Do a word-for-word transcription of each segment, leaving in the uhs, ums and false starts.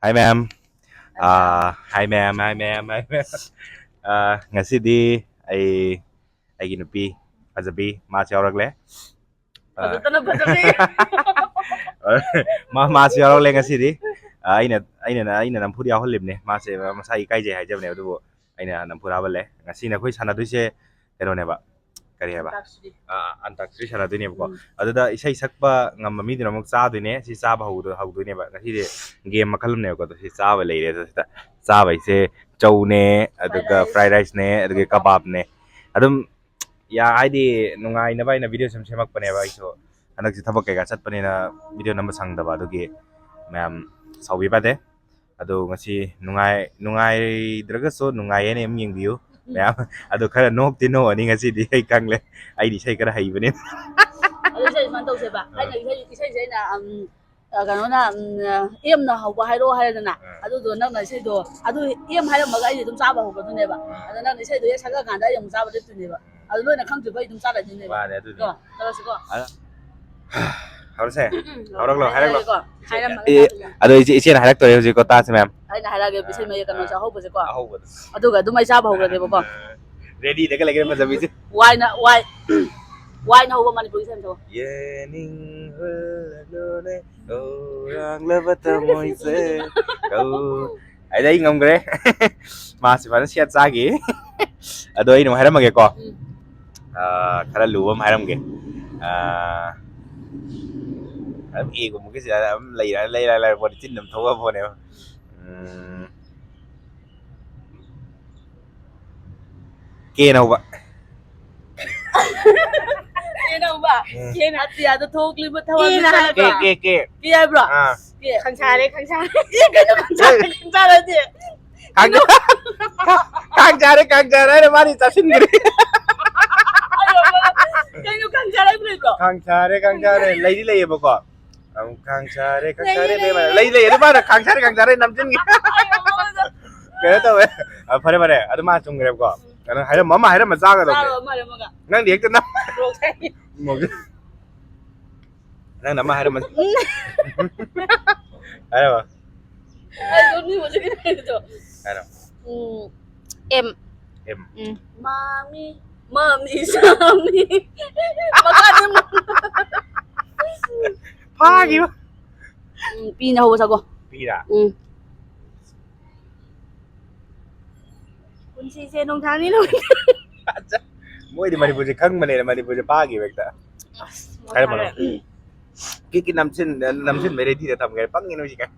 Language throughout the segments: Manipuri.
Hi, ma'am. ꯑꯥ, hi, ma'am. Hi, ma'am. Hi, ma'am. ꯑꯥ, ꯉꯁꯤꯗꯤ ꯑꯩ, ꯑꯩꯒꯤ ꯅꯨꯄꯤ ꯐꯖꯕꯤ, ꯃꯥꯁꯨ ꯌꯥꯎꯔꯛꯂꯦ꯫ ꯑꯥ, ꯐꯖꯗꯅ ꯐꯖꯕꯤ꯫ ꯃꯥ, ꯃꯥꯁꯨ ꯌꯥꯎꯔꯛꯂꯦ ꯉꯁꯤꯗꯤ꯫ ꯑꯥ, ꯑꯩꯅ, ꯑꯩꯅ, ꯑꯩꯅ ꯅꯝꯐꯨꯗ ꯌꯥꯎꯍꯜꯂꯤꯕꯅꯦ꯫ ꯃꯥꯁꯦ ꯃꯁꯥ ꯏꯀꯥꯏꯖꯩ ꯍꯥꯏꯖꯕꯅꯦ, ꯑꯗꯨꯕꯨ ꯑꯩꯅ ꯅꯝꯐꯨꯗ ꯍꯥꯞꯍꯜꯂꯦ꯫ ꯉꯁꯤꯅ ꯑꯩꯈꯣꯏ ꯁꯥꯟꯅꯗꯣꯏꯁꯦ ꯀꯩꯅꯣꯅꯦꯕ, ꯀꯔꯤ ꯍꯥꯏꯕ? ꯑꯟꯇꯥꯛꯁꯔꯤ꯫ ꯑꯥ, ꯑꯟꯇꯥꯛꯁꯔꯤ ꯁꯥꯟꯅꯗꯣꯏꯅꯦꯕꯀꯣ꯫ ꯎꯝ꯫ ꯑꯗꯨꯗ ꯏꯁꯩ ꯁꯛꯄ ꯉꯝꯕ ꯃꯤꯗꯨꯅ ꯑꯃꯨꯛ ꯆꯥꯗꯣꯏꯅꯦ꯫ ꯁꯤ ꯆꯥꯕ ꯍꯧꯗꯣ-, ꯍꯧꯗꯣꯏꯅꯦꯕ꯫ ꯉꯁꯤꯗꯤ ꯒꯦꯝ ꯃꯈꯜ ꯑꯃꯅꯦꯕꯀꯣ꯫ ꯑꯗꯣ ꯁꯤ ꯆꯥꯕ ꯂꯩꯔꯦ꯫ ꯑꯗꯣ ꯁꯤꯗ ꯆꯥꯕꯩꯁꯦ ꯆꯧꯅꯦ, ꯑꯗꯨꯒ fried rice꯫ Fried rice ꯅꯦ, ꯑꯗꯨꯒ ꯀꯕꯥꯕꯅꯦ꯫ ꯑꯗꯨꯝ ꯌꯥ-, ꯍꯥꯏꯗꯤ ꯅꯨꯡꯉꯥꯏꯅꯕ ꯑꯩꯅ video ꯁꯨꯝ ꯁꯦꯝꯃꯛꯄꯅꯦꯕ ꯑꯩꯁꯨ꯫ ꯍꯟꯗꯛꯁꯦ ꯊꯕꯛ ꯀꯩꯀꯥ ꯆꯠꯄꯅꯤꯅ video ꯅꯝꯕ ꯁꯪꯗꯕ, ꯑꯗꯨꯒꯤ ꯃꯌꯥꯝ ꯁꯥꯎꯕꯤꯕ ꯌꯥꯗꯦ꯫ ꯑꯗꯣ ꯉꯁꯤ ꯅꯨꯡꯉꯥꯏ-, ꯅꯨꯡꯉꯥꯏꯗ꯭ꯔꯒꯁꯨ ꯅꯨꯡꯉꯥꯏꯌꯦꯅ ꯑꯗꯨꯝ ꯌꯦꯡꯕꯤꯌꯨ ꯃꯌꯥꯝ꯫ ꯑꯗꯣ ꯈꯔ ꯅꯣꯛꯇꯤ ꯅꯣꯛꯑꯅꯤ ꯉꯁꯤꯗꯤ, ꯑꯩ ꯈꯪꯂꯦ꯫ ꯑꯩꯗꯤ ꯏꯁꯩ ꯈꯔ ꯍꯩꯕꯅꯤꯅ꯫ ꯑꯗꯨ ꯏꯁꯩ ꯁꯨꯃꯥꯏꯅ ꯇꯧꯁꯦꯕ꯫ ꯑꯥ꯫ ꯑꯩꯅ ꯏꯁꯩ, ꯏꯁꯩꯁꯦ ꯑꯩꯅ, ꯎꯝ, ꯑ, ꯀꯩꯅꯣꯅ, ꯎꯝ, ꯑ, ꯑꯦꯝꯅ ꯍꯧꯕ ꯍꯥꯏꯔꯛꯑꯣ ꯍꯥꯏꯔꯦꯗꯅ꯫ ꯑꯥ꯫ ꯑꯗꯨꯗꯣ ꯅꯪꯅ ꯏꯁꯩꯗꯣ, ꯑꯗꯨ ꯑꯦꯝ ꯍꯥꯏꯔꯝꯃꯒ ꯑꯩꯗꯤ ꯑꯗꯨꯝ ꯆꯥꯕ ꯍꯧꯒꯗꯣꯏꯅꯦꯕ꯫ ꯑꯥ꯫ ꯑꯗꯣ ꯅꯪꯅ ꯏꯁꯩꯗꯣ ꯍꯦꯛ ꯁꯛꯂꯛꯑꯀꯥꯟꯗ ꯑꯩ ꯑꯃꯨꯛ ꯆꯥꯕ ꯂꯦꯞꯇꯣꯏꯅꯦꯕ꯫ ꯑꯗꯨ ꯂꯣꯏꯅ ꯈꯪꯗ꯭ꯔꯤꯕ ꯑꯩ ꯑꯗꯨꯝ ꯆꯥꯔꯗꯣꯏꯅꯦꯕ꯫ ꯃꯥꯅꯦ, ꯑꯗꯨꯅꯤ꯫ ꯀꯣ, ꯇꯧꯔꯁꯤꯀꯣ꯫ ꯑꯗ-, ꯍꯧꯔꯁꯦ? ꯎꯝ, ꯎꯝ, ꯍꯧꯔꯛꯂꯣ, ꯍꯥꯏꯔꯛꯂꯣ꯫ ꯍꯥꯏꯔꯒꯦꯀꯣ꯫ ꯍꯥꯏꯔꯝꯃꯒ ꯑꯦ, ꯆꯥꯁꯤꯅꯦ꯫ ꯑꯗꯣ ꯏꯆꯦ, ꯏꯆꯦꯅ ꯍꯥꯏꯔꯛꯇꯣꯔꯦ ꯍꯧꯖꯤꯛꯀꯣ, ꯇꯥꯁꯤ ꯃꯌꯥꯝ꯫ ꯑꯩꯅ ꯍꯥꯏꯔꯛꯑꯒꯦ, ꯏꯁꯩ ꯃꯌꯦꯛ ꯀꯩꯅꯣꯁꯦ, ꯑꯥ, ꯑꯍꯧꯕꯁꯦꯀꯣ꯫ ꯑꯍꯧꯕꯗꯣ꯫ ꯑꯗꯨꯒ ꯑꯗꯨꯝ ꯑꯩ ꯆꯥꯕ ꯍꯧꯔꯒꯦꯕꯀꯣ꯫ ꯑꯥ, ready ꯗꯒ ꯂꯩꯒꯦ, ꯐꯖꯕꯤꯁꯦ꯫ ꯋꯥꯏꯅ, ꯋꯥꯏ, ꯋꯥꯏꯅ ꯍꯧꯕ ꯃꯅꯤꯄꯨꯔꯒꯤ ꯏꯁꯩ ꯑꯃ ꯁꯛꯑꯣ꯫ ꯌꯦꯡꯅꯤꯡꯕ ꯂꯣꯂꯦ, ꯈꯧꯔꯥꯡꯂꯕ ꯊꯃꯣꯏꯁꯦ꯫ ꯀꯧ-, ꯑꯩꯗꯤ ꯑꯩ ꯉꯝꯈ꯭ꯔꯦ꯫ ꯃꯥꯁꯤ ꯐꯖꯅ ꯁꯦꯠ ꯆꯥꯈꯤ꯫ ꯑꯗꯣ ꯑꯩꯅ ꯑꯃꯨꯛ ꯍꯥꯏꯔꯝꯃꯒꯦꯀꯣ꯫ ꯎꯝ꯫ ꯑꯥ, ꯈꯔ ꯂꯨꯕ ꯑꯃ ꯍꯥꯏꯔꯝꯒꯦ꯫ ꯑꯥ, ꯑꯗꯨꯝ ꯑꯦꯒꯨꯝꯕꯒꯤꯁꯦ ꯑꯗꯨꯝ ꯂꯩꯔ, ꯂꯩꯔ, ꯂꯩꯔ ꯄꯣꯠꯅꯤ, ꯆꯤꯟ ꯑꯗꯨꯝ ꯊꯣꯛꯑ ꯄꯣꯠꯅꯦꯕ꯫ ꯎꯝ꯫ ꯀꯦꯅ ꯍꯧꯕ꯫ ꯀꯦꯅ ꯍꯧꯕ? ꯎꯝ꯫ ꯀꯦꯅ ꯑꯇꯤꯌꯥꯗ ꯊꯣꯛꯂꯤꯕ ꯊꯋꯥꯟ ꯀꯦꯅ ꯃꯤꯆꯥꯛ ꯍꯥꯏꯕ꯭ꯔꯣ? ꯀꯦ, ꯀꯦ, ꯀꯦ꯫ ꯀꯦ ꯍꯥꯏꯕ꯭ꯔꯣ? ꯑꯥ꯫ ꯀꯦ꯫ ꯈꯪꯁꯥꯔꯦ, ꯈꯪꯁꯥꯔꯦ꯫ ꯑꯦ, ꯀꯩꯅꯣ ꯈꯪꯁꯥꯔꯦ, ꯈꯪꯁꯥꯔꯗꯤ? ꯀꯥꯡ-, ꯀꯩꯅꯣ? ꯀꯥꯡ ꯆꯥꯔꯦ, ꯀꯥꯡ ꯆꯥꯔꯦ ꯍꯥꯏꯔ ꯃꯥꯗꯤ ꯆꯥꯁꯤꯟꯈ꯭ꯔꯦ꯫ ꯑꯩ ꯋꯥꯈꯜꯗ ꯀꯩꯅꯣ ꯀꯥꯡ ꯆꯥꯔꯦ ꯍꯥꯏꯕ ꯂꯩꯕ꯭ꯔꯣ? ꯀꯥꯡ ꯆꯥꯔꯦ, ꯀꯥꯡ ꯆꯥꯔꯦ꯫ ꯂꯩꯗꯤ ꯂꯩꯌꯦꯕꯀꯣ꯫ ꯑꯃꯨꯛ ꯀꯥꯡ ꯆꯥꯔꯦ, ꯀꯥꯡ ꯂꯩꯌꯦ, ꯆꯥꯔꯦ, ꯂꯩꯌꯦ, ꯂꯩꯌꯦ꯫ ꯂꯩ, ꯂꯩ꯫ ꯑꯗꯨ ꯃꯥꯅ ꯀꯥꯡ ꯆꯥꯔꯦ, ꯀꯥꯡ ꯆꯥꯔꯦ ꯅꯝꯁꯤꯟꯈꯤ꯫ ꯑꯩ ꯋꯥꯈꯜꯗ ꯀꯩꯅꯣ ꯇꯧꯋꯦ꯫ ꯑ, ꯐꯔꯦ, ꯐꯔꯦ꯫ ꯑꯗꯨ ꯃꯥ ꯆꯨꯝꯈ꯭ꯔꯦꯕꯀꯣ꯫ ꯀꯩꯅꯣ ꯍꯥꯏꯔꯝꯃꯣ, ꯑꯃ ꯍꯥꯏꯔꯝꯃ ꯆꯥꯒꯗꯧꯅꯦ꯫ ꯆꯥꯔꯣ, ꯑꯃ ꯍꯥꯏꯔꯝꯃꯒ꯫ ꯅꯪꯗꯤ ꯍꯦꯛꯇ ꯅꯝ-, ꯃꯣꯔꯣꯛ ꯁꯥꯏ꯫ ꯃꯣꯔꯣꯛ-, ꯅꯪꯅ ꯑꯃ ꯍꯥꯏꯔꯝꯃ-, ꯍꯥꯏꯔꯝꯃꯣ꯫ ꯑꯩ ꯑꯗꯨꯝ ꯃꯤ ꯍꯧꯖꯤꯛꯀꯤ ꯂꯩꯔꯤꯗꯣ꯫ ꯍꯥꯏꯔꯣ꯫ ꯎꯝ, ꯑꯦꯝ꯫ ꯑꯦꯝ꯫ ꯎꯝ꯫ ꯃꯥꯃꯤ꯫ ꯃꯥꯃꯤ, ꯁꯥꯃꯤ꯫ ꯃꯈꯥꯗꯤ ꯃ-, ꯐꯥꯈꯤꯕ꯫ ꯎꯝ, ꯄꯤꯅ ꯍꯧꯕ ꯁꯛꯑꯣ꯫ ꯄꯤꯔꯥ? ꯎꯝ꯫ ꯄꯨꯟꯁꯤꯁꯦ ꯅꯣꯡꯊꯥꯡꯅꯤ ꯅꯣꯡ-, ꯃꯣꯏꯗꯤ ꯃꯅꯤꯄꯨꯔꯁꯦ ꯈꯪꯕꯅꯦꯅ ꯃꯅꯤꯄꯨꯔꯁꯦ ꯐꯥꯈꯤꯕ ꯍꯦꯛꯇ꯫ ꯑꯁ, ꯍꯥꯏꯔꯝꯃꯅꯣ꯫ ꯃꯣꯏ ꯐꯥꯔꯦ꯫ ꯀꯤꯛ ꯀꯤꯛ ꯅꯝꯁꯤꯟ-, ꯅꯝꯁꯤꯟꯕꯩ ꯔꯦꯗꯤꯗ ꯊꯝꯈ꯭ꯔꯦ꯫ ꯄꯪꯉꯤ ꯅꯣꯏꯁꯤ ꯀꯥꯏ꯫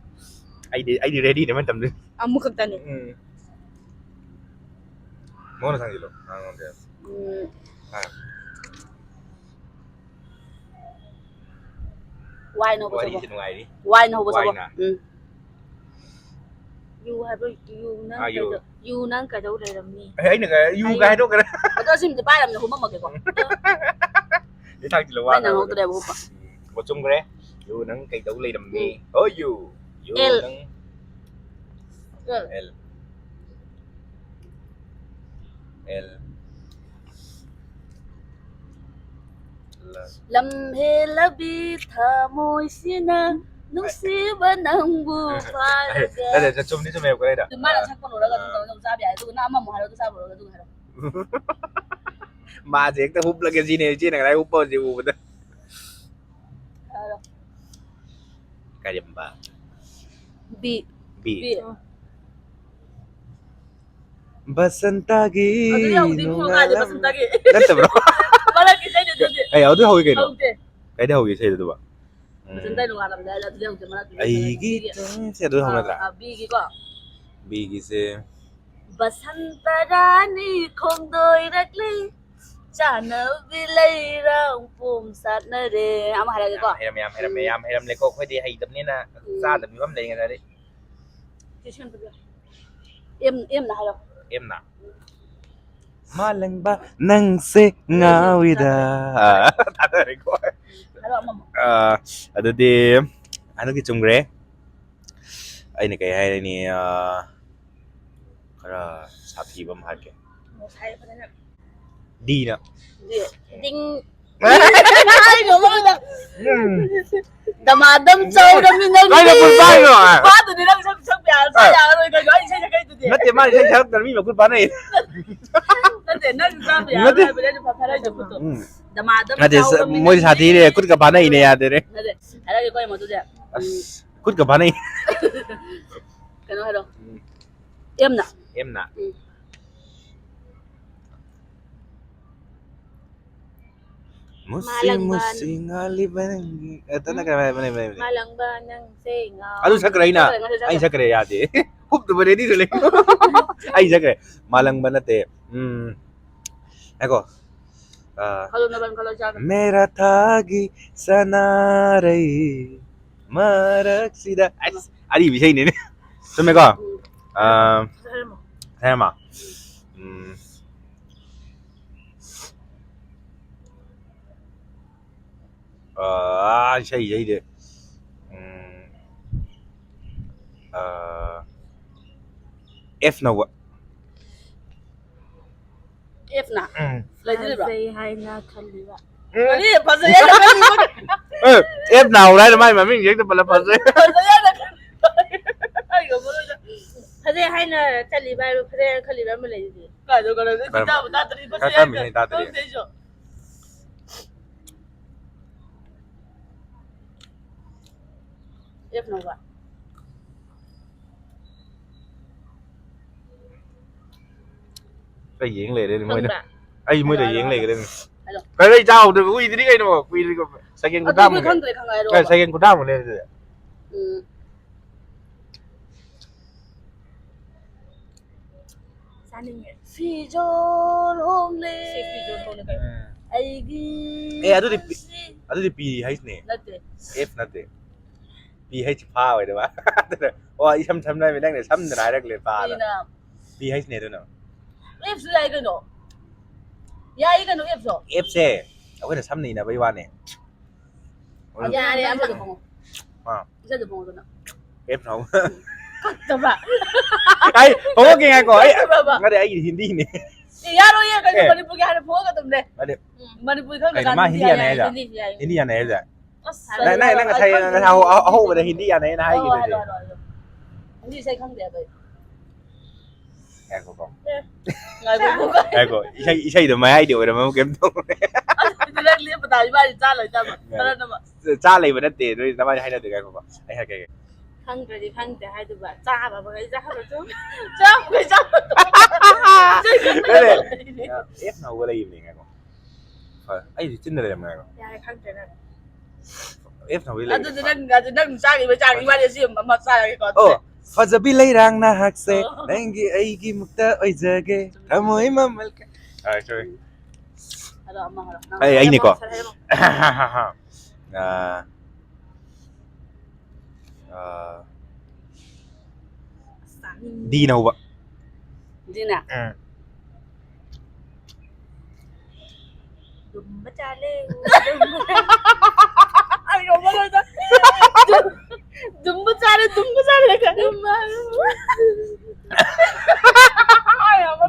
ꯑꯩꯗꯤ, ꯑꯩꯗꯤ ꯔꯦꯗꯤꯅꯦ ꯃꯇꯝꯗꯨ꯫ ꯑꯃꯨꯛ ꯈꯛꯇꯅꯤ꯫ ꯎꯝ꯫ ꯃꯉꯣꯟꯗ ꯊꯥꯡꯖꯤꯜꯂꯣ꯫ ꯉꯥꯡꯉꯣꯟꯗ꯫ ꯎꯝ꯫ ꯍꯥ꯫ ꯋꯥꯏꯅ ꯍꯧꯕ ꯋꯥꯔꯤꯁꯦ ꯁꯛꯑꯣ꯫ ꯅꯨꯡꯉꯥꯏꯔꯤ꯫ ꯋꯥꯏꯅ ꯍꯧꯕ ꯁꯛꯑꯣ꯫ ꯋꯥꯏꯅ꯫ ꯎꯝ꯫ ꯌꯨ ꯍꯥꯏꯕ ꯌꯨ ꯅꯪ ꯑꯥ, ꯌꯨ꯫ ꯀꯩꯗꯧ-, ꯌꯨ ꯅꯪ ꯀꯩꯗꯧ ꯂꯩꯔꯝꯃꯤ? ꯑꯦ, ꯑꯩꯅ ꯀ-, ꯌꯨ ꯍꯥꯏꯌꯨ꯫ ꯀꯥꯏ ꯍꯥꯏꯗꯣꯛꯈ꯭ꯔꯦ꯫ ꯑꯗꯣ ꯑꯁꯤꯃꯗꯤ ꯄꯥꯏꯔꯝꯅꯦ, ꯍꯨꯝꯃꯝꯃꯒꯦꯀꯣ꯫ ꯁꯤ ꯊꯥꯡꯖꯤꯜꯂꯣ, ꯋꯥ ꯅꯪ ꯉꯥꯡꯉꯣ꯫ ꯍꯧꯗ꯭ꯔꯦꯕ ꯍꯨꯝꯕ꯫ ꯎꯝ, ꯑꯣ, ꯆꯨꯝꯈ꯭ꯔꯦ꯫ ꯌꯨ ꯅꯪ ꯀꯩꯗꯧ ꯂꯩꯔꯝꯃꯤ? ꯎꯝ꯫ ꯑꯣ, ꯌꯨ꯫ ꯌꯨ ꯑꯦꯜ꯫ ꯅꯪ ꯑꯦꯜ꯫ ꯑꯦꯜ꯫ ꯑꯦꯜ꯫ ꯂ-, ꯂꯝ ꯍꯦꯜꯂꯕꯤ ꯊꯃꯣꯏꯁꯤꯅ ꯅꯨꯡꯁꯤꯕ ꯅꯪꯕꯨ ꯐꯥꯔꯒ꯫ ꯅꯠꯇꯦ, ꯅꯠꯇꯦ, ꯆꯨꯝꯗꯤ ꯆꯨꯝꯃꯦꯕꯀꯣ ꯑꯩꯅ꯫ ꯑꯗꯨ ꯃꯥꯅ ꯑꯥ꯫ ꯁꯛꯄ ꯂꯣꯏꯔꯒ ꯑꯗꯨꯝ ꯑꯥ꯫ ꯇꯧꯔꯒ ꯑꯗꯨꯝ ꯆꯥꯕ ꯌꯥꯏ꯫ ꯑꯗꯨꯒ ꯅꯪ ꯑꯃꯃꯨꯛ ꯍꯥꯏꯔꯣ, ꯑꯗꯨ ꯆꯥꯕ ꯂꯣꯏꯔꯒ ꯑꯗꯨꯒ ꯍꯥꯏꯔꯣ꯫ ꯃꯥꯁꯦ ꯍꯦꯛꯇ ꯍꯨꯞꯂꯒꯦ ꯁꯤꯅꯦ ꯏꯆꯦꯅ ꯉꯁꯥꯏ ꯍꯨꯞꯄ ꯍꯧꯖꯤꯛ ꯎꯕꯗ꯫ ꯍꯥꯏꯔꯣ꯫ ꯀꯔꯤꯝꯕ? ꯕꯤ꯫ ꯕꯤ꯫ ꯕꯤ꯫ ꯕꯁꯟꯇꯒꯤ ꯑꯗꯨ ꯌꯥꯎꯗꯦ, ꯏꯕꯨꯡꯉꯣ, ꯀꯥꯏꯗ ꯅꯣꯡꯉꯥꯜꯂꯝ-, ꯕꯁꯟꯇꯒꯤ? ꯅꯠꯇꯕ꯭ꯔꯣ? ꯃꯔꯛꯀꯤ ꯏꯁꯩꯗꯨꯗꯤ꯫ ꯑꯦ, ꯑꯗꯨ ꯍꯧꯋꯤ ꯀꯩꯅꯣ? ꯍꯧꯗꯦ꯫ ꯀꯥꯏꯗ ꯍꯧꯒꯦ ꯏꯁꯩꯗꯨꯕꯣ? ꯎꯝ꯫ ꯕꯁꯟꯇ ꯅꯣꯡꯉꯥꯜꯂꯝꯗꯥꯏꯗ ꯑꯗꯨꯗꯤ ꯍꯧꯗꯦ, ꯃꯔꯛꯀꯤ ꯑꯩꯒꯤ ꯏꯁꯩꯗꯨꯗꯤ꯫ ꯊꯃꯣꯏꯁꯦ ꯑꯗꯨ ꯍꯧ ꯑꯥ, ꯅꯠꯇ꯭ꯔꯥ? ꯑꯥ, ꯕꯤꯒꯤꯀꯣ꯫ ꯕꯤꯒꯤꯁꯦ꯫ ꯕꯁꯟꯇ ꯔꯥꯅꯤ ꯈꯣꯡꯗꯣꯏꯔꯛꯂꯤ, ꯆꯥꯅꯕꯤ ꯂꯩꯔꯥꯡ ꯄꯣꯝ ꯁꯥꯠꯅꯔꯦ꯫ ꯑꯃ ꯍꯥꯏꯔꯛꯑꯒꯦꯀꯣ꯫ ꯌꯥꯝ ꯍꯩꯔꯝꯃꯦ, ꯌꯥꯝ ꯍꯩꯔꯝꯃꯦ, ꯎꯝ꯫ ꯌꯥꯝ ꯍꯩꯔꯝꯂꯦꯀꯣ꯫ ꯑꯩꯈꯣꯏꯗꯤ ꯍꯩꯇꯕꯅꯤꯅ ꯎꯝ꯫ ꯆꯥꯗꯕ ꯐꯤꯕꯝ ꯂꯩ ꯉꯁꯥꯏꯗꯩ꯫ ꯆꯦ ꯁꯤꯃꯟꯇ ꯄꯤꯌꯣ꯫ ꯑꯦꯝ, ꯑꯦꯝꯅ ꯍꯥꯏꯔꯣ꯫ ꯑꯦꯝꯅ? ꯃꯥꯂꯪꯕ ꯅꯪꯁꯦ ꯉꯥꯎꯏꯗ꯫ ꯊꯥꯗꯔꯦꯀꯣ꯫ ꯍꯥꯏꯔꯣ ꯑꯃꯃꯨꯛ꯫ ꯑꯥ, ꯑꯗꯨꯗꯤ ꯍꯟꯗꯛꯀꯤ ꯆꯨꯝꯈ꯭ꯔꯦ꯫ ꯑꯩꯅ ꯀꯩ ꯍꯥꯏꯔꯅꯤ? ꯑꯥ, ꯈꯔ ꯁꯥꯊꯤꯕ ꯑꯃ ꯍꯥꯏꯔꯛꯀꯦ꯫ ꯉꯁꯥꯏ ꯐꯖꯅ ꯗꯤꯅ꯫ ꯗꯤ-, ꯗꯤꯡ꯫ ꯍꯥꯏꯅꯣ ꯃꯉꯣꯟꯗ꯫ ꯎꯝ꯫ ꯗꯃꯥꯗꯝ ꯆꯧꯔꯃꯤ ꯅꯪꯗꯤ꯫ ꯀꯥꯏꯗ ꯄꯨꯟ ꯄꯥꯏꯅꯣ? ꯃꯥꯗꯨꯗꯤ ꯅꯪ ꯁꯛ ꯃꯥ ꯏꯁꯩ ꯁꯛꯂꯛꯇꯅ ꯃꯤ ꯃꯈꯨꯠ ꯐꯥꯅꯩ꯫ ꯅꯠꯇꯦ, ꯅꯪ ꯆꯥꯕ ꯌꯥꯔꯣꯏ ꯅꯠꯇꯦ꯫ ꯍꯥꯏꯕꯅꯦ, ꯑꯩꯅ ꯐꯥꯔꯛꯏꯗꯣ ꯈꯨꯠꯇꯣ꯫ ꯎꯝ꯫ ꯗꯃꯥꯗ ꯅꯠꯇꯦ, ꯆꯥꯎꯕ ꯃꯤ ꯃꯣꯏꯗꯤ ꯁꯥꯊꯤꯔꯦ, ꯈꯨꯠꯀ ꯐꯥꯅꯩꯅꯦ, ꯌꯥꯗꯦꯅꯦ꯫ ꯅꯠꯇꯦ, ꯍꯥꯏꯔꯛꯑꯒꯦꯀꯣ ꯑꯩ ꯃꯗꯨꯗꯤ꯫ ꯑꯁ, ꯈꯨꯠꯀ ꯐꯥꯅꯩ꯫ ꯀꯩꯅꯣ ꯍꯥꯏꯔꯣ꯫ ꯎꯝ꯫ ꯑꯦꯝꯅ꯫ ꯑꯦꯝꯅ꯫ ꯎꯝ꯫ ꯃꯨꯁꯤ ꯃꯥꯂꯪꯕ ꯃꯨꯁꯤ ꯉꯥꯜꯂꯤꯕ ꯅꯪꯒꯤ, ꯑ, ꯇꯅ ꯎꯝ꯫ ꯀꯩ ꯍꯥꯏꯕꯅꯦ, ꯍꯥꯏꯕꯅꯦ? ꯃꯥꯂꯪꯕ ꯅꯪꯁꯦ ꯉꯥꯎ-, ꯑꯗꯨ ꯁꯛꯈ꯭ꯔꯦ ꯑꯩꯅ꯫ ꯁꯛꯈ꯭ꯔꯦ, ꯉꯁꯥꯏ ꯑꯩ ꯁꯛꯈ꯭ꯔꯦ꯫ ꯁꯛꯈ꯭ꯔꯦ, ꯌꯥꯗꯦ꯫ ꯍꯨꯞꯇꯕ ready ꯗ ꯂꯩ꯫ ꯑꯩ ꯁꯛꯈ꯭ꯔꯦ꯫ ꯃꯥꯂꯪꯕ ꯅꯠꯇꯦ꯫ ꯎꯝ꯫ ꯉꯥꯏꯈꯣ꯫ ꯑ, ꯈꯜꯂꯣ, ꯅꯕꯥꯅꯤ ꯈꯜꯂꯣ, ꯆꯥꯒ꯭ꯔꯦ꯫ ꯃꯦꯔꯥ ꯊꯥꯒꯤ ꯁꯅꯥꯔꯩ ꯃꯔꯛꯁꯤꯗ꯫ ꯑꯁ, ꯑꯔꯤꯕ ꯏꯁꯩꯅꯤꯅꯦ꯫ ꯆꯨꯝꯃꯦꯀꯣ? ꯎꯝ꯫ ꯑ, ꯁꯛꯍꯜꯂꯝꯃꯣ꯫ ꯁꯛꯍꯜꯂꯝꯃꯣ? ꯎꯝ꯫ ꯑꯥ, ꯏꯁꯩ, ꯏꯁꯩꯗꯤ꯫ ꯎꯝ, ꯑꯥ, F ꯅ ꯍꯧꯕ꯫ F ꯅ? ꯎꯝ꯫ ꯂꯩꯗꯣꯔꯤꯕ꯭ꯔꯣ? ꯐꯖꯩ ꯍꯥꯏꯅ ꯈꯜꯂꯤꯕ꯫ ꯎꯝ꯫ ꯀꯔꯤ? ꯐꯖꯩ ꯍꯥꯏꯅ ꯈꯜꯂꯤꯕ? ꯑꯦ, F ꯅ ꯍꯧꯔꯦ ꯍꯥꯏꯅ ꯃꯥꯏ ꯃꯃꯤꯡꯁꯦ ꯍꯦꯛꯇ ꯄꯜꯂ ꯐꯖꯩ꯫ ꯐꯖꯩ ꯍꯥꯏꯅ ꯈꯜꯂꯤꯕ꯫ ꯑꯩ ꯉꯝꯃꯔꯣꯏꯗ꯫ ꯐꯖꯩ ꯍꯥꯏꯅ ꯆꯠꯂꯤꯕ ꯍꯥꯏꯕ, ꯐꯖꯩ ꯍꯥꯏꯅ ꯈꯜꯂꯤꯕ ꯑꯃ ꯂꯩꯗꯨꯗꯤ꯫ ꯀꯥꯏꯗ, ꯀꯥꯏꯗ? ꯀꯔꯝꯕ? ꯇꯥꯕꯨ ꯇꯥꯗ꯭ꯔꯤ, ꯐꯖꯩ ꯀꯔꯝꯕ ꯍꯥꯏꯅ ꯏꯁꯩ ꯇꯥꯗ꯭ꯔꯤ? ꯈꯪꯗꯦ ꯑꯩꯁꯨ꯫ F ꯅ ꯍꯧꯕ꯫ ꯑꯩ ꯌꯦꯡ ꯂꯩꯔꯦꯅꯦ ꯃꯣꯏꯗ꯫ ꯈꯪꯕ꯭ꯔꯥ? ꯑꯩ ꯃꯣꯏꯗ ꯍꯥꯏꯔꯣ, ꯌꯦꯡ ꯍꯥꯏꯔꯣ, ꯂꯩꯈ꯭ꯔꯦꯅꯦ꯫ ꯍꯥꯏꯔꯣ꯫ ꯀꯩꯅꯣ ꯑꯩ ꯆꯥꯍꯧꯗꯕ ꯀꯨꯏꯗ꯭ꯔꯤ ꯀꯩꯅꯣ, ꯀꯨꯏꯗ꯭ꯔꯤ ꯀꯩꯅꯣ꯫ ꯁꯦꯀꯦꯟ ꯑꯗꯨ ꯀꯨꯟꯊ꯭ꯔꯥꯃꯨꯛ ꯑꯩꯈꯣꯏ ꯂꯩ꯫ ꯈꯪꯗ꯭ꯔꯦ, ꯈꯪꯉꯦ, ꯍꯥꯏꯔꯣ꯫ ꯀꯩ ꯁꯦꯀꯦꯟ ꯀꯨꯟꯊ꯭ꯔꯥꯃꯨꯛ ꯂꯩꯔꯦ ꯑꯗꯨꯗꯤ꯫ ꯎꯝ꯫ ꯆꯥꯅꯤꯡꯉꯦ꯫ ꯐꯤꯖꯣꯜ ꯍꯣꯡꯂꯦ꯫ ꯁꯤ ꯐꯤꯖꯣꯜ ꯍꯣꯡꯂꯦ ꯀꯩꯅꯣ? ꯎꯝ꯫ ꯑꯩꯒꯤ ꯑꯦ, ꯑꯗꯨꯗꯤ ꯄꯤ-, ꯄꯨꯟꯁꯤ ꯑꯗꯨꯗꯤ P ꯍꯩꯁꯅꯦ꯫ ꯅꯠꯇꯦ꯫ F ꯅꯠꯇꯦ꯫ P H ꯐꯥ ꯑꯣꯏꯗꯕ꯫ ꯑꯣ, ꯏꯁꯝ ꯁꯝꯅ ꯍꯥꯏꯕ, ꯅꯪꯅ ꯁꯝꯗꯅ ꯍꯥꯏꯔꯛꯂꯦ, ꯐꯥꯗ꯫ ꯄꯤꯅ꯫ P H ꯅꯦ ꯑꯗꯨꯅ꯫ F ꯁꯨ ꯌꯥꯏ ꯀꯩꯅꯣ꯫ ꯌꯥꯏ ꯀꯩꯅꯣ, F ꯁꯨ꯫ F ꯁꯦ ꯑꯩꯈꯣꯏꯅ ꯁꯝꯅ ꯏꯅꯕꯩ ꯋꯥꯅꯦ꯫ ꯌꯥꯔꯦ, ꯑꯃꯗꯣ ꯐꯪꯉꯣ꯫ ꯑꯥ꯫ ꯏꯆꯟꯗꯣ ꯐꯪꯉꯣ ꯑꯗꯨꯅ꯫ F ꯅ ꯍꯧꯕ꯫ ꯀꯛꯇꯕ꯭ꯔꯥ? ꯑꯩ ꯐꯣꯡꯉꯛꯀꯦ ꯉꯥꯏꯈꯣ꯫ ꯑꯩ, ꯀꯛꯇꯕ꯭ꯔꯕ? ꯅꯠꯇꯦ, ꯑꯩꯒꯤꯗꯤ ꯍꯤꯟꯗꯤꯅꯦ꯫ ꯑꯦ, ꯌꯥꯔꯣꯏꯌꯦ, ꯀꯩꯅꯣ ꯑꯦ꯫ ꯃꯅꯤꯄꯨꯔꯒꯤ ꯍꯥꯟꯅ ꯐꯣꯡꯉꯛꯀꯗꯕꯅꯦ꯫ ꯅꯠꯇꯦ꯫ ꯎꯝ, ꯃꯅꯤꯄꯨꯔꯤ ꯈꯪꯗ꯭ꯔꯀꯥꯟꯗ ꯀꯩꯅꯣ, ꯃꯥ ꯍꯤꯟꯗꯤ ꯍꯤꯟꯗꯤ ꯌꯥꯅꯤ ꯌꯥꯅꯤ ꯍꯥꯏꯗ? ꯍꯥꯏꯔꯦ, ꯍꯤꯟꯗꯤ ꯌꯥꯅꯤ ꯍꯥꯏꯗ? ꯍꯤꯟꯗꯤ ꯌꯥꯅꯤ ꯍꯥꯏꯗ? ꯑꯁ, ꯅꯪ, ꯅꯪ, ꯍꯥꯏꯔꯣ, ꯅꯪ ꯉꯁꯥꯏ, ꯍꯥꯏꯔꯣ, ꯉꯁꯥꯏ ꯍꯧ-, ꯍꯧ-, ꯍꯧꯕꯗ ꯍꯤꯟꯗꯤ ꯌꯥꯅꯤ ꯍꯥꯏꯅ ꯍꯥꯏꯈꯤꯗꯨꯗꯤ꯫ ꯍꯥꯏꯔꯣ, ꯍꯥꯏꯔꯣ, ꯍꯥꯏꯔꯣ꯫ ꯍꯤꯟꯗꯤ ꯏꯁꯩ ꯈꯪꯗꯦ ꯑꯩꯈꯣꯏ꯫ ꯉꯥꯏꯈꯣꯀꯣ꯫ ꯉꯥꯏꯈꯣꯀꯣ꯫ ꯉꯥꯏꯈꯣ, ꯏꯁꯩ ꯏꯁꯩꯗꯣ ꯃꯌꯥꯏꯗꯤ ꯑꯣꯏꯔꯝꯃ ꯀꯩꯝ ꯇꯧꯔꯦ꯫ ꯑꯗꯨꯗꯤ ꯅꯪ ꯂꯦꯞꯄ ꯇꯥꯔꯗꯤ ꯏꯕꯥꯅꯤ ꯆꯥ ꯂꯩꯇꯕ꯫ ꯇꯔꯟ ꯑꯃ꯫ ꯆꯥ ꯂꯩꯕ ꯅꯠꯇꯦ, ꯅꯣꯏ ꯅꯕꯥꯅꯤ ꯍꯥꯏꯅꯗꯦ꯫ ꯉꯥꯏꯈꯣꯀꯣ, ꯑꯩ ꯍꯥꯏꯔꯛꯀꯦ꯫ ꯈꯪꯗ꯭ꯔꯗꯤ ꯈꯪꯗꯦ ꯍꯥꯏꯗꯨꯕ ꯆꯥꯕ ꯃꯈꯩ ꯆꯥꯕꯗꯣ꯫ ꯆꯥꯕ ꯃꯈꯩ ꯆꯥꯕꯗꯣ꯫ ꯅꯠꯇꯦ, ꯑꯦꯐꯅ ꯍꯧꯕ ꯂꯩꯕꯅꯦ꯫ ꯉꯥꯏꯈꯣ꯫ ꯍꯣꯏ, ꯑꯩꯗꯤ ꯆꯤꯟꯗ ꯂꯩꯔꯝꯃꯦ꯫ ꯉꯥꯏꯈꯣ꯫ ꯌꯥꯔꯦ ꯈꯪꯗ꯭ꯔꯦ ꯅꯪ꯫ ꯑꯦꯐꯅ ꯍꯧꯕ ꯂꯩꯕꯅꯦ꯫ ꯑꯗꯨꯗꯤ ꯅꯪ ꯑꯗꯨ ꯅꯪ ꯆꯥꯈꯤꯕ ꯆꯥꯈꯤꯕ ꯋꯥꯔꯤ ꯑꯁꯤ ꯑꯃ ꯆꯥꯔꯒꯦꯀꯣ꯫ ꯑꯣ, ꯐꯖꯕꯤ ꯂꯩꯔꯥꯡ ꯅꯍꯥꯛꯁꯦ ꯑꯣ꯫ ꯅꯪꯒꯤ ꯑꯩꯒꯤ ꯃꯨꯛꯇ ꯑꯣꯏꯖꯒꯦ ꯊꯃꯣꯏ ꯃꯃꯜ ꯀ-, ꯑ, sorry꯫ ꯑꯗꯣ ꯑꯃ ꯍꯥꯏꯔꯣ꯫ ꯑꯩ, ꯑꯩꯅꯤꯀꯣ? ꯁꯠ ꯍꯥꯏꯔꯣ꯫ ꯑ, ꯑ, ꯗꯤꯅ ꯍꯧꯕ꯫ ꯗꯤꯅ꯫ ꯎꯝ꯫ ꯗꯨꯝꯕ ꯆꯥꯂꯦ꯫ ꯑꯩ ꯉꯝꯃꯔꯣꯏꯗ꯫ ꯗꯨꯝꯕ ꯆꯥꯔꯦ, ꯗꯨꯝꯕ ꯆꯥꯔꯦ꯫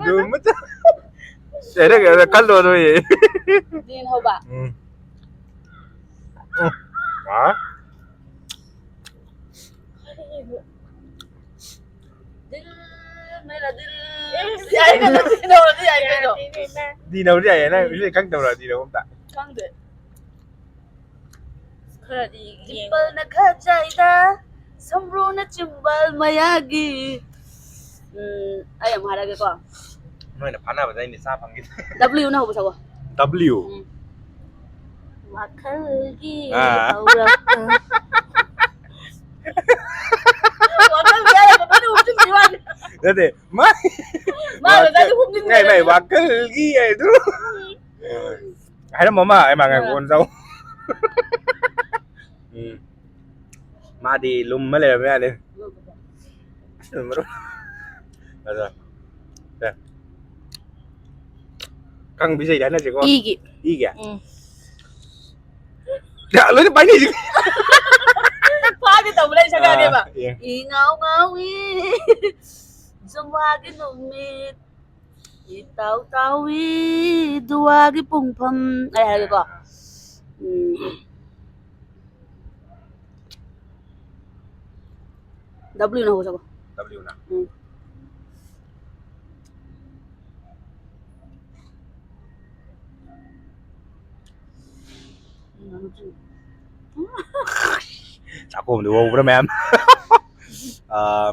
ꯗꯨꯝꯕ ꯆꯥ-, ꯁꯦꯔꯦ, ꯀꯩꯅꯣ ꯈꯜꯂꯣ ꯅꯣꯏ꯫ ꯗꯤꯅ ꯍꯧꯕ꯫ ꯎꯝ꯫ ꯎꯝ꯫ ꯑ? ꯗꯤꯜ ꯃꯦꯔꯥ ꯗꯤꯜ꯫ ꯌꯥꯏ ꯀꯩꯅꯣ, ꯗꯤꯅ ꯍꯧꯔꯗꯤ ꯌꯥꯏ ꯀꯩꯅꯣ꯫ ꯗꯤꯅ ꯍꯧꯔꯗꯤ ꯌꯥꯏꯌꯦ, ꯅꯪ ꯏꯁꯩ ꯈꯪꯗꯕ꯭ꯔꯥ ꯗꯤꯅ ꯍꯧꯕ ꯑꯝꯇ? ꯈꯪꯗꯦ꯫ ꯈꯔꯗꯤ ꯗꯤꯝꯄꯜꯅ ꯈꯔ ꯆꯥꯏꯗ, ꯁꯝꯕ꯭ꯔꯨꯅ ꯆꯤꯝꯕꯜ ꯃꯌꯥꯒꯤ꯫ ꯎꯝ, ꯑꯩ ꯑꯃꯨꯛ ꯍꯥꯏꯔꯛꯑꯒꯦꯀꯣ꯫ ꯅꯣꯏꯅ ꯐꯥꯅꯕꯗ ꯑꯩꯅ ꯆꯥ ꯐꯪꯈꯤꯗꯦ꯫ ꯗꯕ꯭ꯂꯤꯌꯨꯅ ꯍꯧꯕ ꯁꯛꯑꯣ꯫ ꯗꯕ꯭ꯂꯤꯌꯨ꯫ ꯎꯝ꯫ ꯋꯥꯈꯜꯒꯤ ꯑꯥ꯫ ꯍꯧꯔꯛꯐꯝ꯫ ꯋꯥꯈꯜꯒꯤ ꯍꯥꯏꯔꯒ ꯃꯥꯅ ꯍꯨꯞꯆꯤꯟꯕꯤꯕ ꯋꯥꯅꯤ꯫ ꯅꯠꯇꯦ, ꯃꯥ-, ꯃꯥ ꯉꯁꯥꯏꯗꯤ ꯍꯨꯞꯆꯤꯟꯕꯤꯕ ꯉꯥꯏ, ꯃꯥꯏ ꯋꯥꯅꯤ꯫ ꯋꯥꯈꯜꯒꯤ ꯍꯥꯏꯗꯨ꯫ ꯍꯥꯏꯔꯝꯃꯣ ꯃꯥ, ꯑꯩ ꯃꯥ ꯉꯥꯏꯈꯣ, ꯑꯥ꯫ ꯀꯣꯟꯅ ꯆꯥꯎ꯫ ꯎꯝ꯫ ꯃꯥꯗꯤ ꯂꯨꯝꯃ ꯂꯩꯔꯝꯕ ꯌꯥꯅꯤ꯫ ꯑꯗꯣ, ꯁꯦ꯫ ꯀꯥꯡ ꯄꯤꯖꯩꯗꯤ ꯍꯥꯏꯅꯁꯤꯀꯣ꯫ ꯏꯒꯤ꯫ ꯏꯒꯤ? ꯎꯝ꯫ ꯌꯥ, ꯂꯣꯏꯅ ꯄꯥꯏꯅꯩꯁꯤ꯫ ꯐꯥꯒꯦ ꯇꯧꯕꯅꯦ ꯑꯩ ꯁꯛꯂꯛꯑꯒꯦꯕ꯫ ꯑꯥ, ꯌꯦꯡ꯫ ꯏ ꯉꯥꯎ ꯉꯥꯎꯏ ꯖꯨꯃꯥꯒꯤ ꯅꯨꯃꯤꯠ, ꯏꯇꯥꯎ ꯇꯥꯎꯏ ꯗꯨꯋꯥꯒꯤ ꯄꯨꯡꯐꯝ꯫ ꯑꯩ ꯍꯥꯏꯔꯒꯦꯀꯣ꯫ ꯎꯝ꯫ ꯗꯕ꯭ꯂꯤꯌꯨꯅ ꯍꯧꯕ ꯁꯛꯑꯣ꯫ ꯗꯕ꯭ꯂꯤꯌꯨꯅ꯫ ꯎꯝ꯫ ꯆꯥꯛꯈꯣꯝꯗ ꯍꯧꯕ꯭ꯔꯥ ꯃꯌꯥꯝ? ꯑꯥ,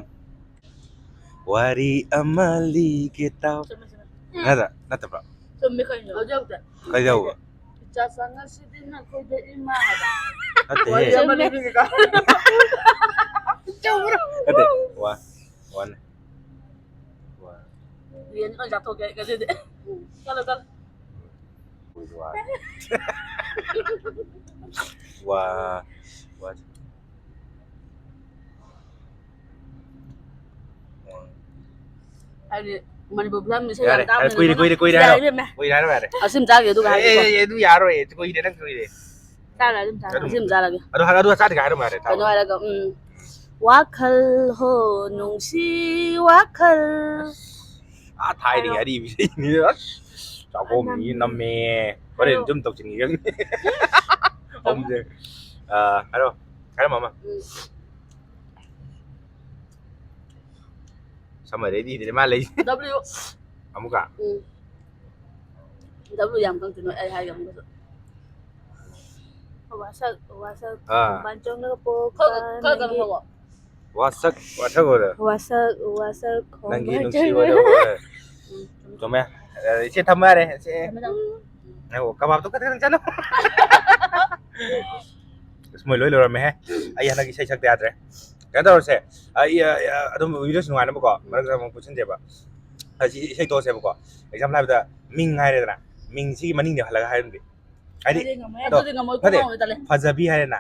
ꯋꯥꯔꯤ ꯑꯃ ꯂꯤꯒꯦ ꯇꯥꯎ꯫ ꯆꯨꯝꯃꯦ, ꯆꯨꯝꯃꯦ꯫ ꯅꯠꯇ꯭ꯔꯥ? ꯅꯠꯇꯕ꯭ꯔꯣ? ꯆꯨꯝꯃꯦ ꯀꯩꯅꯣ? ꯍꯧꯖꯤꯛ ꯍꯧꯖꯤꯛ꯫ ꯀꯩꯗꯧꯕ? ꯏꯆꯥ ꯆꯪꯉꯁꯤꯗꯤ ꯅꯈꯣꯏꯗ ꯏꯃꯥ ꯍꯥꯏꯕ꯫ ꯅꯠꯇꯦꯍꯦ꯫ ꯋꯥꯔꯤ ꯑꯃ ꯂꯤꯕꯤꯒꯦꯀꯣ꯫ ꯅꯠꯇꯦ꯫ ꯋꯥ-, ꯋꯥꯅꯦ꯫ ꯋꯥ꯫ ꯌꯦꯟ ꯂꯣꯏ ꯆꯥꯊꯣꯛꯀꯦ ꯉꯁꯤꯗꯤ꯫ ꯆꯠꯂꯣ, ꯆꯠꯂꯣ꯫ ꯋꯥ꯫ ꯋꯥ꯫ ꯋꯥ꯫ ꯍꯥꯏꯗꯤ ꯃꯅꯤꯄꯨꯔ ꯐꯤꯂꯝꯁꯦ ꯌꯥꯔꯦ, ꯌꯥꯝ ꯌꯥꯔꯦ, ꯇꯥꯕꯅꯦ ꯀꯨꯏꯔꯦ, ꯑꯗꯨꯅ꯫ ꯀꯨꯏꯔꯦ, ꯀꯨꯏꯔꯦ ꯍꯥꯏꯔꯣ꯫ ꯌꯥꯔꯦ, ꯏꯕꯦꯝꯃ꯫ ꯑꯁꯤ ꯑꯃ ꯆꯥꯒꯦ, ꯑꯗꯨꯒ ꯑꯦ, ꯍꯥꯏꯒꯦꯀꯣ꯫ ꯑꯦ, ꯑꯦ, ꯑꯗꯨ ꯌꯥꯔꯣꯏ, ꯀꯨꯏꯔꯦ, ꯅꯪ ꯀꯨꯏꯔꯦ꯫ ꯆꯥꯔꯦ, ꯑꯗꯨꯝ ꯆꯥꯔꯦ꯫ ꯑꯗꯨꯝ꯫ ꯑꯁꯤ ꯑꯃ ꯆꯥꯔꯒꯦ꯫ ꯑꯗꯨ, ꯑꯗꯨ ꯆꯥꯗ꯭ꯔꯤꯉꯩ ꯍꯥꯏꯔꯝꯃꯣ ꯌꯥꯔꯦ, ꯊꯥꯎ꯫ ꯀꯩꯅꯣ ꯍꯥꯏꯔꯒ, ꯎꯝ, ꯋꯥꯈꯜ ꯍꯣ ꯅꯨꯡꯁꯤ ꯋꯥꯈꯜ꯫ ꯑꯥ, ꯊꯥꯏꯅꯒꯤ ꯍꯥꯏꯔꯣ꯫ ꯑꯔꯤꯕ ꯏꯁꯩꯅꯤ, ꯑꯁ, ꯆꯥꯛꯈꯣꯝ ꯃꯤ ꯅꯝꯃꯦ꯫ ꯍꯣꯔꯦꯟ ꯍꯥꯏꯔꯣ꯫ ꯁꯨꯝ ꯇꯧꯁꯤꯟꯈꯤꯒꯅꯤ꯫ ꯑꯍꯨꯝꯁꯦ꯫ ꯑꯥ, ꯍꯥꯏꯔꯣ꯫ ꯍꯥꯏꯔꯝꯃꯣ ꯑꯃ꯫ ꯎꯝ꯫ ꯁꯝꯃꯔꯦꯗꯤ ꯍꯤꯗꯅꯦ ꯃꯥ ꯂꯩ꯫ W꯫ ꯑꯃꯨꯛꯀ꯫ ꯎꯝ꯫ W ꯌꯥꯝ ꯈꯪꯗꯦ ꯅꯣꯏ, ꯑꯩ ꯍꯥꯏꯒꯦ ꯑꯃꯨꯛꯀꯁꯨ꯫ ꯋꯥꯁꯛ, ꯋꯥꯁꯛ, ꯑꯥ꯫ ꯈꯣꯡꯕꯥꯟ ꯆꯪꯂꯒ ꯄꯣꯛꯄ ꯈꯔ, ꯈꯔ ꯀꯟꯅ ꯅꯪꯒꯤ ꯍꯧꯋꯣ꯫ ꯋꯥꯁꯛ, ꯋꯥꯁꯛ ꯑꯣꯏꯔꯦ꯫ ꯋꯥꯁꯛ, ꯋꯥꯁꯛ, ꯅꯪꯒꯤ ꯈꯣꯡꯕꯥꯟ ꯅꯨꯡꯁꯤ ꯆꯪꯂꯒ ꯋꯥꯔꯤ ꯑꯣꯏꯔꯦ꯫ ꯎꯝ, ꯆꯨꯝꯃꯦ꯫ ꯆꯨꯝꯃꯦ꯫ ꯑꯦ, ꯏꯆꯦ ꯊꯝꯃꯣ ꯌꯥꯔꯦ, ꯏꯆꯦ꯫ ꯊꯝꯃꯦ, ꯊꯝꯃꯦ꯫ ꯉꯥꯏꯈꯣ, ꯀꯕꯥꯕꯇꯣ ꯈꯛꯇꯪ ꯆꯠꯂꯣ꯫ ꯑꯁ, ꯃꯣꯏ ꯂꯣꯏ ꯂꯣꯏꯔꯝꯃꯦꯍꯦ꯫ ꯑꯩ ꯍꯟꯗꯛ ꯏꯁꯩ ꯁꯛꯇ ꯌꯥꯗ꯭ꯔꯦ꯫ ꯀꯩꯅꯣ ꯇꯧꯔꯁꯦ꯫ ꯑꯩ, ꯑ, ꯑ, ꯑꯗꯨꯝ videoꯁꯦ ꯅꯨꯡꯉꯥꯏꯅꯕꯀꯣ, ꯃꯔꯛꯇ ꯑꯃꯨꯛ ꯄꯨꯟꯁꯤꯟꯁꯦꯕ꯫ ꯑꯁꯤ ꯏꯁꯩ ꯇꯣꯛꯑꯁꯦꯕꯀꯣ꯫ Example ꯍꯥꯏꯕꯗ ꯃꯤꯡ ꯍꯥꯏꯔꯦꯗꯅ꯫ ꯃꯤꯡꯁꯤꯒꯤ ꯃꯅꯤꯡꯗ ꯍꯜꯂꯒ ꯍꯥꯏꯔꯝꯗꯦ꯫ ꯍꯥꯏꯗꯤ, ꯑꯗꯨꯗꯤ ꯉꯝꯃꯣꯏ, ꯇꯣ, ꯑꯗꯨꯗꯤ ꯉꯝꯃꯣꯏ, ꯅꯠꯇꯦ, ꯈꯨꯡꯒꯪ ꯑꯣꯏꯅ ꯇꯜꯂꯦ꯫ ꯐꯖꯕꯤ ꯍꯥꯏꯔꯦꯅ꯫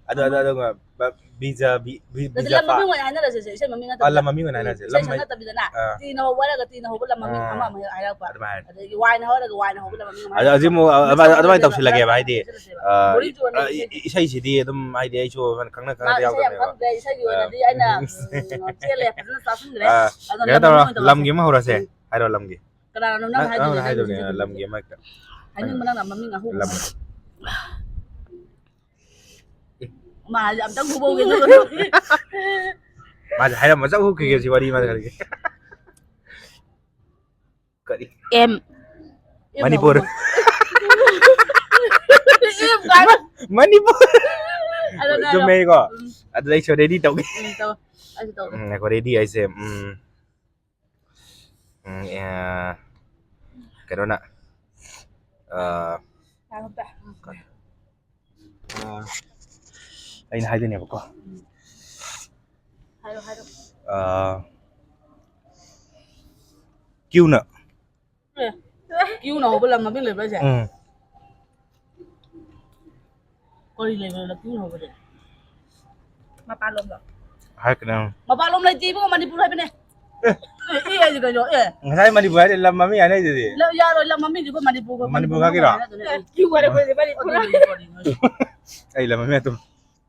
ꯑꯗꯨ, ꯑꯗꯨ, ꯉꯝꯃꯣꯏ꯫ ꯑꯗꯨꯒ ꯕ-, ꯕꯤꯖ-, ꯕꯤ-, ꯕꯤ-, ꯑꯗꯨꯗꯤ ꯂꯝ ꯕꯤꯖꯄꯥ꯫ ꯃꯃꯤꯡ ꯑꯣꯏꯅ ꯍꯥꯏꯅꯔꯁꯦ, ꯁꯦ, ꯏꯁꯩ ꯃꯃꯤꯡ ꯑ, ꯅꯠꯇꯕꯤꯗ꯫ ꯂꯝ ꯃꯃꯤꯡ ꯑꯣꯏꯅ ꯎꯝ, ꯍꯥꯏꯅꯔꯁꯦ꯫ ꯏꯁꯩ ꯂꯝ ꯁꯛ ꯃ-, ꯅꯠꯇꯕꯤꯗꯅ꯫ ꯑꯥ꯫ ꯇꯤꯅ ꯍꯧꯕ ꯋꯥꯔꯒ ꯇꯤꯅ ꯍꯧꯕ ꯂꯝ ꯃꯃꯤꯡ ꯑꯥ꯫ ꯑꯃ ꯑꯃ ꯍꯥꯏꯔꯛꯄ꯫ ꯑꯗꯨꯃꯥꯏꯅ ꯍꯥꯏꯔꯁꯦ꯫ ꯑꯗꯒꯤ ꯋꯥꯏꯅ ꯍꯧꯔꯒ ꯋꯥꯏꯅ ꯍꯧꯕ ꯂꯝ ꯃꯃꯤꯡ ꯑꯃ ꯑꯗ ꯍꯧꯖꯤꯛ ꯍꯥꯏꯔꯛꯄ꯫ ꯑꯃꯨꯛ, ꯑ-, ꯑꯗꯨꯃꯥꯏꯅ, ꯑꯗꯨꯃꯥꯏꯅ ꯇꯧꯁꯤꯜꯂꯒꯦꯕ, ꯍꯥꯏꯗꯤ, ꯑ, ꯕꯣꯔꯤꯡ ꯆꯨꯔꯅꯤ ꯑ, ꯏ-, ꯏꯁꯩꯁꯤꯗꯤ꯫ ꯏ-, ꯏꯁꯩꯁꯤꯗꯤ ꯑꯗꯨꯝ, ꯍꯥꯏꯗꯤ, ꯑꯩꯁꯨ ꯈꯪꯅ ꯃꯥ ꯈꯪꯅꯗꯤ ꯏꯁꯩ ꯌꯥꯝ ꯌꯥꯎꯗꯕꯅꯦꯕ꯫ ꯈꯪꯗ꯭ꯔꯦ, ꯏꯁꯩꯒꯤ ꯑ꯫ ꯑꯣꯏꯅꯗꯤ ꯑꯩꯅ, ꯎꯝ, ꯆꯦꯜꯂꯦ, ꯐꯖꯅ ꯆꯥꯁꯤꯟꯈ꯭ꯔꯦ꯫ ꯑ, ꯑꯗꯣ ꯀꯩꯅꯣ ꯂꯝ ꯇꯧꯔꯣ, ꯃꯃꯤꯡ ꯑꯣꯏꯅ ꯇꯧꯔꯁꯦ꯫ ꯂꯝꯒꯤ ꯑꯃ ꯍꯧꯔꯁꯦ꯫ ꯎꯝ꯫ ꯍꯥꯏꯔꯣ, ꯂꯝꯒꯤ꯫ ꯀꯅꯥꯅꯣ ꯅꯪ ꯅꯪ, ꯍꯥꯏꯗꯣꯏꯁꯦ? ꯅꯪꯅ ꯅꯪꯒꯤ ꯍꯥꯏꯗꯣꯏꯅꯦ, ꯁꯤꯟꯐꯝꯁꯦ꯫ ꯂꯝꯒꯤ ꯑꯃ ꯍꯦꯛꯇ꯫ ꯍꯥꯏꯅꯤꯡꯕ ꯅꯪꯅ ꯃꯃꯤꯡ ꯑꯍꯨꯝ꯫ ꯂꯝ꯫ ꯃꯥ ꯍꯥꯏꯁꯦ ꯑꯝꯇꯪ ꯐꯨꯕꯧꯒꯦ ꯑꯗꯨꯒ꯫ ꯃꯥꯁꯦ ꯍꯥꯏꯔꯝꯃ ꯆꯠ ꯍꯨꯛꯈꯤꯒꯦ ꯁꯤ ꯋꯥꯔꯤ ꯃꯥꯁꯦ ꯈꯜꯂꯤꯒꯦ꯫ ꯀꯔꯤ? M꯫ ꯃꯅꯤꯄꯨꯔ꯫ M꯫ ꯃꯅꯤꯄꯨꯔ꯫ ꯑꯗꯨꯅ ꯆꯨꯝꯃꯦꯀꯣ? ꯎꯝ꯫ ꯑꯗꯨꯗ ꯑꯩꯁꯨ ready ꯇꯧꯒꯦ꯫ ꯎꯝ, ꯇꯧ꯫ ꯑꯩꯁꯨ ꯇꯧꯒꯦ꯫ ꯎꯝ, ꯉꯥꯏꯈꯣ, ready ꯍꯥꯏꯁꯦ, ꯎꯝ, ꯎꯝ, ꯑꯦ, ꯀꯩꯅꯣꯅ, ꯑ, ꯉꯥꯏꯈꯣ ꯑꯝꯇ꯫ ꯑ, ꯑꯩꯅ ꯍꯥꯏꯗꯣꯏꯅꯦꯕꯀꯣ꯫ ꯍꯥꯏꯔꯣ, ꯍꯥꯏꯔꯣ꯫ ꯑ, ꯀ꯭ꯌꯨꯅ꯫ ꯑꯦ, ꯀ꯭ꯌꯨꯅ ꯍꯧꯕ ꯂꯝ ꯃꯃꯤꯡ ꯂꯩꯕ꯭ꯔꯥ ꯍꯥꯏꯁꯦ? ꯎꯝ꯫ ꯀꯔꯤ ꯂꯩꯕ꯭ꯔꯥ ꯀ꯭ꯌꯨꯅ ꯍꯧꯕꯁꯦ? ꯃꯄꯥꯟꯂꯣꯝꯗ꯫ ꯍꯥꯏꯔꯛꯀꯅꯤ꯫ ꯃꯄꯥꯟꯂꯣꯝ ꯂꯩꯇꯦ ꯏꯕꯨꯡꯉꯣ, ꯃꯅꯤꯄꯨꯔ ꯍꯥꯏꯕꯅꯦ꯫ ꯑꯦ꯫ ꯑꯦ, ꯑꯦ ꯍꯥꯏꯁꯦ ꯀꯩꯅꯣ? ꯑꯦ꯫ ꯉꯁꯥꯏ ꯃꯅꯤꯄꯨꯔ ꯍꯥꯏꯔꯗꯤ ꯂꯝ ꯃꯃꯤꯡ ꯍꯥꯏꯅꯩꯗꯨꯗꯤ꯫ ꯂ-, ꯌꯥꯔꯣꯏ, ꯂꯝ ꯃꯃꯤꯡꯗꯨꯕꯨ ꯃꯅꯤꯄꯨꯔꯒ ꯃꯅꯤꯄꯨꯔ ꯃꯅꯤꯄꯨꯔ ꯈꯛꯀꯤꯔꯣ? ꯃꯥꯟꯅꯗꯕꯅꯦ꯫ ꯑꯦ, ꯀ꯭ꯌꯨ ꯍꯥꯏꯔꯛꯄꯁꯦ ꯃꯅꯤꯄꯨꯔ꯫ ꯑꯗꯨꯅꯦ, ꯀꯔꯤꯅꯣ? ꯑꯩ ꯂꯝ ꯃꯃꯤꯡ ꯑꯗꯨꯝ꯫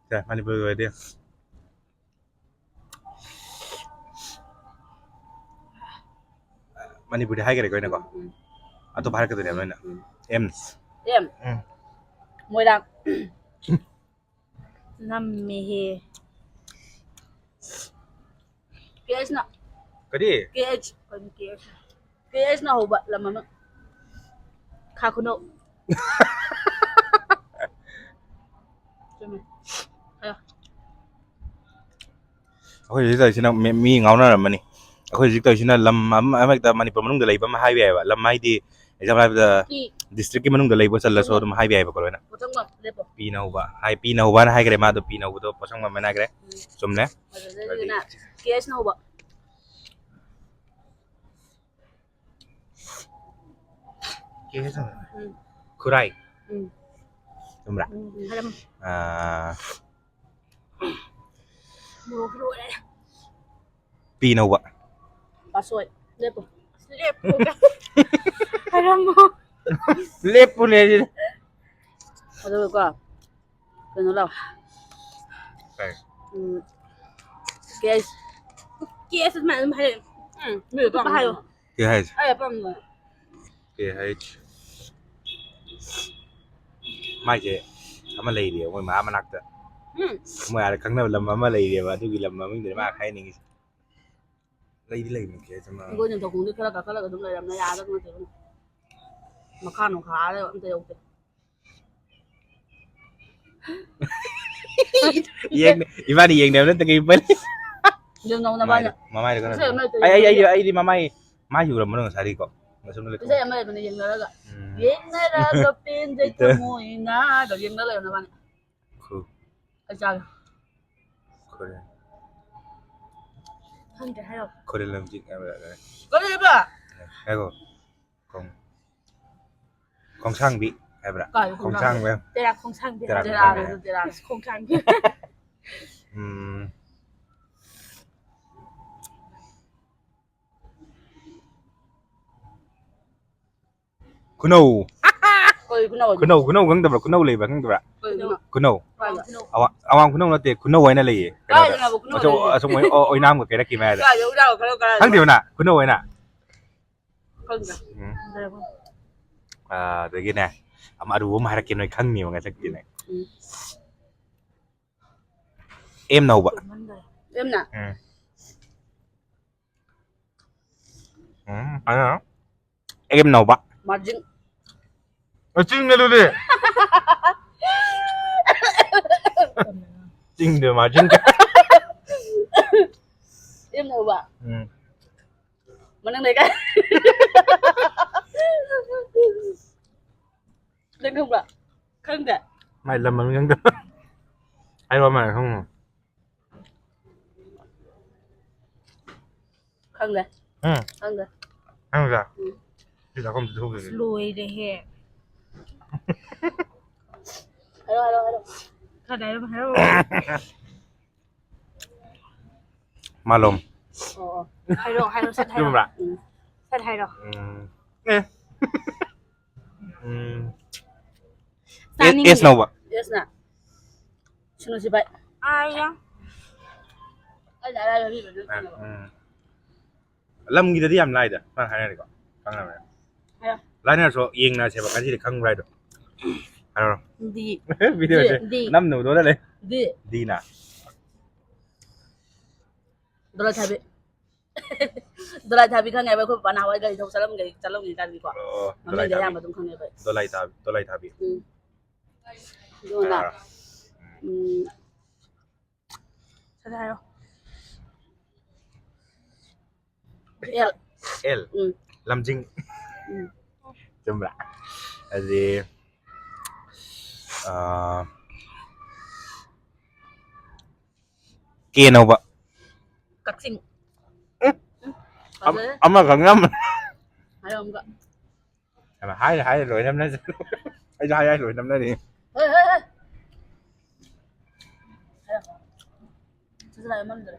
ꯁꯦ, ꯃꯅꯤꯄꯨꯔꯒꯤ ꯑꯣꯏꯔꯗꯤ꯫ ꯃꯅꯤꯄꯨꯔꯗꯤ ꯍꯥꯏꯈ꯭ꯔꯦꯀꯣ ꯑꯩꯅꯀꯣ? ꯎꯝ꯫ ꯑꯇꯣꯞꯄ ꯍꯥꯏꯔꯛꯀꯗꯣꯏꯅꯦꯕ ꯅꯣꯏꯅ꯫ ꯎꯝ꯫ ꯑꯦꯝꯁ꯫ ꯑꯦꯝ꯫ ꯎꯝ꯫ ꯃꯣꯏꯔꯥꯡ꯫ ꯅꯝꯃꯦꯍꯦ꯫ ꯀꯦ ꯑꯩꯆꯅ꯫ ꯀꯔꯤ? ꯀꯦ ꯑꯩꯆ꯫ ꯀꯩꯅꯣ ꯀꯦ ꯑꯩꯆꯅ? ꯀꯦ ꯑꯩꯆꯅ ꯍꯧꯕ ꯂꯝ ꯑꯃ꯫ ꯈꯥ ꯈꯨꯅꯧ꯫ ꯆꯨꯝꯃꯦ꯫ ꯍꯥꯏꯌꯣ꯫ ꯑꯩꯈꯣꯏ ꯍꯧꯖꯤꯛ ꯇꯧꯔꯤꯁꯤꯅ ꯃꯤ, ꯃꯤ ꯉꯥꯎꯅꯔꯝꯃꯅꯤ꯫ ꯑꯩꯈꯣꯏ ꯍꯧꯖꯤꯛ ꯇꯧꯔꯤꯁꯤꯅ ꯂꯝ ꯑꯃ, ꯑꯃ ꯍꯦꯛꯇ ꯃꯅꯤꯄꯨꯔ ꯃꯅꯨꯡꯗ ꯂꯩꯕ ꯑꯃ ꯍꯥꯏꯕ ꯌꯥꯏꯕ꯫ ꯂꯝ ꯍꯥꯏꯗꯤ example ꯍꯥꯏꯕꯗ ꯄꯤ꯫ Districtꯀꯤ ꯃꯅꯨꯡꯗ ꯂꯩꯕ ꯆꯜꯂꯁꯨ ꯄꯣꯠꯁꯪꯕꯝ꯫ ꯑꯗꯨꯝ ꯍꯥꯏꯕ ꯌꯥꯏꯕꯀꯣ ꯂꯣꯏꯅ꯫ ꯄꯣꯠꯁꯪꯕꯝ, ꯂꯦꯞꯄꯣ꯫ ꯄꯤꯅ ꯍꯧꯕ꯫ ꯍꯥꯏ, ꯄꯤꯅ ꯍꯧꯕ ꯍꯥꯏꯅ ꯍꯥꯏꯈ꯭ꯔꯦ ꯃꯥꯗꯣ, ꯄꯤꯅ ꯍꯧꯕꯗꯣ ꯄꯣꯠꯁꯪꯕꯝ ꯍꯥꯏꯅ ꯍꯥꯏꯈ꯭ꯔꯦ꯫ ꯎꯝ꯫ ꯆꯨꯝꯃꯦ꯫ ꯑꯗꯨꯗꯒꯤꯅ ꯀꯦ ꯑꯩꯆꯅ ꯍꯧꯕ꯫ ꯀꯦ ꯑꯩꯆꯅ ꯍꯧꯕ꯫ ꯎꯝ꯫ ꯈꯨꯔꯥꯏ꯫ ꯎꯝ꯫ ꯆꯨꯝꯕ꯭ꯔꯥ? ꯎꯝ, ꯍꯥꯏꯔꯝꯃꯣ꯫ ꯑꯥ꯫ ꯃꯣꯔꯣꯛꯁꯨ ꯂꯣꯏꯔꯦ꯫ ꯄꯤꯅ ꯍꯧꯕ꯫ ꯄꯥꯠꯁꯣꯏ꯫ ꯂꯦꯞꯄꯨ꯫ ꯂꯦꯞꯄꯨ꯫ ꯍꯥꯏꯔꯝꯃꯣ꯫ ꯂꯦꯞꯄꯨꯅꯦ ꯁꯤꯗꯤ꯫ ꯑꯗꯨꯒꯀꯣ, ꯀꯩꯅꯣ ꯂꯥꯎ꯫ ꯀꯩ? ꯎꯝ, ꯀꯦ ꯑꯩꯆ꯫ ꯀꯦ ꯑꯩꯆ ꯑꯗꯨꯃꯥꯏꯅ ꯑꯗꯨꯝ ꯍꯥꯏꯔꯛꯑꯦ꯫ ꯎꯝ, ꯃꯤ ꯑꯄꯥꯝꯕ ꯍꯥꯏꯌꯣ꯫ ꯀꯩ ꯍꯥꯏꯁꯦ? ꯑꯩ ꯑꯄꯥꯝꯕ꯫ ꯀꯦ ꯑꯩꯆ꯫ ꯃꯥꯏꯁꯦ ꯑꯃ ꯂꯩꯔꯤꯌꯦ, ꯃꯣꯏ ꯃꯥ ꯃꯅꯥꯛꯇ꯫ ꯎꯝ꯫ ꯃꯣꯏ ꯑꯥꯗ ꯈꯪꯅꯕ ꯂꯝ ꯑꯃ ꯂꯩꯔꯤꯌꯦꯕ, ꯑꯗꯨꯒꯤ ꯂꯝ ꯃꯃꯤꯡꯗꯨꯅꯦ ꯃꯥ ꯍꯥꯏꯅꯤꯡꯉꯤꯁꯦ꯫ ꯂꯩꯗꯤ ꯂꯩꯕꯅꯤ ꯀꯦ ꯑꯩꯆ ꯑꯃ꯫ ꯍꯤꯡꯒꯣꯜ ꯅꯤꯡꯊꯧꯈꯣꯡꯗꯤ ꯈꯔ ꯀꯥꯈꯠꯂꯒ ꯑꯗꯨꯝ ꯂꯩꯔꯝꯅꯦ, ꯌꯥꯗꯕ ꯅꯠꯇꯦ꯫ ꯃꯈꯥ ꯅꯨꯡꯈꯥꯗ ꯑꯝꯇ ꯌꯧꯗꯦ꯫ ꯌꯦꯡ ꯏꯕꯥꯅꯤ ꯌꯦꯡꯅꯕ ꯅꯠꯇ ꯀꯩ ꯄꯜ ꯌꯦꯡꯅꯧ ꯅꯕꯥꯅꯤ꯫ ꯃꯃꯥꯏꯗ ꯀꯩꯅꯣ ꯏꯁꯩ ꯑꯃ ꯂꯩꯇ꯭ꯔꯗꯤ ꯑꯩ ꯑꯩ ꯑꯩ ꯌꯦꯡꯅꯕ ꯑꯩꯗꯤ ꯃꯃꯥꯏ ꯃꯥꯏ ꯎꯔꯝꯕꯅꯣ ꯉꯁꯥꯏꯗꯤꯀꯣ ꯉꯁꯨꯝ ꯂꯩ ꯏꯁꯩ ꯑꯃ ꯂꯩꯕꯅꯦ ꯌꯦꯡꯅꯔꯒ ꯎꯝ. ꯌꯦꯡꯅꯔꯒ ꯄꯦꯟꯖꯩ ꯏꯇ- ꯊꯃꯣꯏꯅ ꯑꯗꯣ ꯌꯦꯡꯅ ꯂꯩꯌꯣ ꯅꯕꯥꯅꯤ꯫ ꯈꯨ- ꯑꯩ ꯆꯥꯒꯦ꯫ ꯈꯨꯔꯦ. ꯈꯪꯗ꯭ꯔꯦ ꯍꯥꯏꯔꯣ꯫ ꯈꯨꯔꯦꯜ ꯂꯝꯖꯤꯡ ꯍꯥꯏꯕ꯭ꯔꯥ? ꯀꯔꯤꯕ? ꯍꯥꯏꯒꯣ. ꯈꯣꯡ ꯈꯣꯡꯁꯥꯡꯕꯤ ꯍꯥꯏꯕ꯭ꯔꯥ? ꯀꯥꯏ ꯈꯣꯡꯁꯥꯡꯕ. ꯇꯦꯔꯥ ꯈꯣꯡꯁꯥꯡꯕꯤ ꯇꯦꯔꯥ ꯍꯥꯏꯕ. ꯈꯣꯡꯁꯥꯡꯕꯤ. ꯇꯦꯔꯥ ꯈꯣꯡꯁꯥꯡꯕꯤ. ꯈꯣꯡꯁꯥꯡꯕꯤ. ꯎꯝ. ꯈꯨꯅꯧ. ꯀꯩ ꯈꯨꯅꯧ? ꯈꯨꯅꯧ ꯈꯨꯅꯧ ꯈꯪꯗꯕ꯭ꯔꯥ? ꯈꯨꯅꯧ ꯂꯩꯕ꯭ꯔꯥ ꯈꯪꯗꯕ꯭ꯔꯥ? ꯀꯩ ꯈꯨꯅꯧ? ꯈꯨꯅꯧ. ꯀꯥꯏꯗ? ꯑꯋꯥꯡ ꯑꯋꯥꯡ ꯈꯨꯅꯧ ꯅꯠꯇꯦ, ꯈꯨꯅꯧ ꯍꯥꯏꯅ ꯂꯩꯌꯦ ꯀꯩꯅꯣꯗ. ꯀꯥꯏꯗꯅꯣꯕ ꯈꯨꯅꯧ ꯑꯁꯣꯝ ꯂꯩꯁꯦ? ꯑꯁꯣꯝ ꯑꯣꯏ- ꯑꯣ- ꯑꯣꯏꯅꯥꯝꯒ ꯀꯩꯔꯛꯀꯤ ꯃꯌꯥꯗ. ꯀꯥꯏꯗ? ꯎꯔꯥꯎ ꯈꯔ ꯀꯥꯏꯗ? ꯈꯪꯗꯦꯕ ꯅꯪ ꯈꯨꯅꯧ ꯍꯥꯏꯅ? ꯈꯪꯗꯦ. ꯎꯝ. ꯑꯥ, ꯑꯗꯒꯤꯅꯦ ꯑꯃ ꯑꯔꯨꯕ ꯑꯃ ꯍꯥꯏꯔꯛꯀꯦ, ꯅꯣꯏ ꯈꯪꯅꯤꯕ ꯉꯁꯛꯇꯤꯅꯦ. ꯎꯝ. ꯑꯦꯝꯅ ꯍꯧꯕ. ꯑꯦꯝꯅ? ꯎꯝ. ꯎꯝ, ꯑꯗꯨꯅ ꯑꯦꯝꯅ ꯍꯧꯕ. ꯃꯥꯔꯖꯤꯡ. ꯆꯤꯡꯗ ꯑꯗꯨꯗꯤ. ꯆꯤꯡꯗ ꯃꯥꯔꯖꯤꯡ. ꯑꯦꯝꯅ ꯍꯧꯕ. ꯎꯝ. ꯃꯅꯤꯡ ꯂꯩꯀꯥꯏ. ꯅꯪ ꯈꯪꯕ꯭ꯔꯥ? ꯈꯪꯗꯦ? ꯃꯥꯏ ꯂꯝ ꯃꯃꯤꯡ ꯈꯪꯗꯕ. ꯍꯥꯏꯔꯣ ꯃꯥꯏ ꯈꯪꯉꯣ. ꯈꯪꯗꯦ. ꯎꯝ. ꯈꯪꯗꯦ. ꯈꯪꯗ꯭ꯔꯥ? ꯎꯝ. ꯁꯤ ꯆꯥꯛꯈꯨꯝꯁꯤ ꯊꯣꯛꯈꯤꯁꯤ. ꯂꯣꯏꯔꯦꯍꯦ. ꯍꯥꯏꯔꯣ, ꯍꯥꯏꯔꯣ, ꯍꯥꯏꯔꯣ. ꯀꯗꯥꯏꯗ ꯍꯥꯏꯔꯣ? ꯃꯥꯂꯣꯝ. ꯑꯣ, ꯑꯣ. ꯍꯥꯏꯔꯣ, ꯍꯥꯏꯔꯣ, ꯁꯠ ꯍꯥꯏꯔꯣ. ꯆꯨꯝꯕ꯭ꯔꯥ? ꯎꯝ. ꯁꯠ ꯍꯥꯏꯔꯣ. ꯎꯝ. ꯑꯦ. ꯎꯝ. ꯆꯥꯅꯤꯡꯉꯦ. ꯑꯦꯁ ꯅꯧꯕ. ꯑꯦꯁꯅ. ꯁꯤꯅꯣ ꯁꯤꯚꯥꯏ. ꯑꯥ, ꯌꯥ. ꯑꯩꯅ ꯑꯔꯥꯏꯕ ꯍꯥꯏꯕꯤꯕ ꯅꯪ ꯈꯪꯉꯕ? ꯎꯝ. ꯂꯝꯒꯤꯗꯗꯤ ꯌꯥꯝ ꯂꯥꯏꯗ ꯅꯪ ꯍꯥꯏꯅꯔꯤꯀꯣ. ꯈꯪꯉꯕꯅꯦ. ꯍꯥꯏꯔꯣ. ꯂꯥꯏꯅꯔꯁꯨ ꯌꯦꯡꯅꯁꯦꯕ ꯉꯁꯤꯗꯤ ꯈꯪꯕ꯭ꯔꯥ ꯍꯥꯏꯗꯣ. ꯍꯥꯏꯔꯣ. ꯗꯤ. ꯚꯤꯗꯤꯑꯣꯁꯦ ꯗꯤ. ꯅꯝꯅꯕꯗꯣ ꯂꯩ. ꯗꯤ. ꯗꯤꯅ. ꯗꯣꯂꯥꯏ ꯊꯥꯕꯤ. ꯗꯣꯂꯥꯏ ꯊꯥꯕꯤ ꯈꯪꯉꯦꯕ, ꯑꯩꯈꯣꯏ ꯄꯄꯥ ꯅꯍꯥꯟꯋꯥꯏ ꯒꯥꯔꯤ ꯊꯧ ꯆꯠꯂꯝꯒꯩ ꯆꯠꯂꯝꯒꯤ ꯀꯥꯟꯒꯤꯀꯣ. ꯑꯣ, ꯗꯣꯂꯥꯏ ꯃꯃꯤꯡꯗꯤ ꯊꯥꯕꯤ. ꯑꯌꯥꯝꯕ ꯑꯗꯨꯝ ꯈꯪꯉꯦꯕ ꯑꯩ. ꯗꯣꯂꯥꯏ ꯊꯥꯕꯤ. ꯗꯣꯂꯥꯏ ꯊꯥꯕꯤ. ꯎꯝ. ꯑꯗꯨꯅ ꯍꯥꯏꯔꯣ. ꯎꯝ, ꯁꯠ ꯍꯥꯏꯔꯣ꯫ ꯑꯦꯜ꯫ ꯑꯦꯜ꯫ ꯎꯝ꯫ ꯂꯝꯖꯤꯡ꯫ ꯎꯝ꯫ ꯆꯨꯝꯕ꯭ꯔꯥ? ꯑꯗꯨꯗꯤ, ꯑꯥ, ꯀꯦ ꯅꯧꯕ꯫ ꯀꯛꯆꯤꯡ꯫ ꯎꯝ꯫ ꯎꯝ꯫ ꯑꯃ-, ꯐꯖꯔꯦ꯫ ꯑꯃꯈꯛ ꯉꯝ-, ꯍꯥꯏꯔꯣ ꯑꯃꯨꯛꯀ꯫ ꯍꯥꯏꯔꯦ, ꯍꯥꯏꯔꯦ, ꯂꯣꯏ ꯅꯝꯅꯁꯦ꯫ ꯑꯩꯁꯨ ꯍꯥꯏ, ꯍꯥꯏ, ꯂꯣꯏ ꯅꯝꯅꯔꯤ꯫ ꯍꯣꯏ, ꯍꯣꯏ, ꯍꯣꯏ꯫ ꯍꯥꯏꯔꯣ꯫ ꯁꯤꯁꯨ ꯂꯥꯛꯑꯦ, ꯃꯝꯗ꯭ꯔꯦ꯫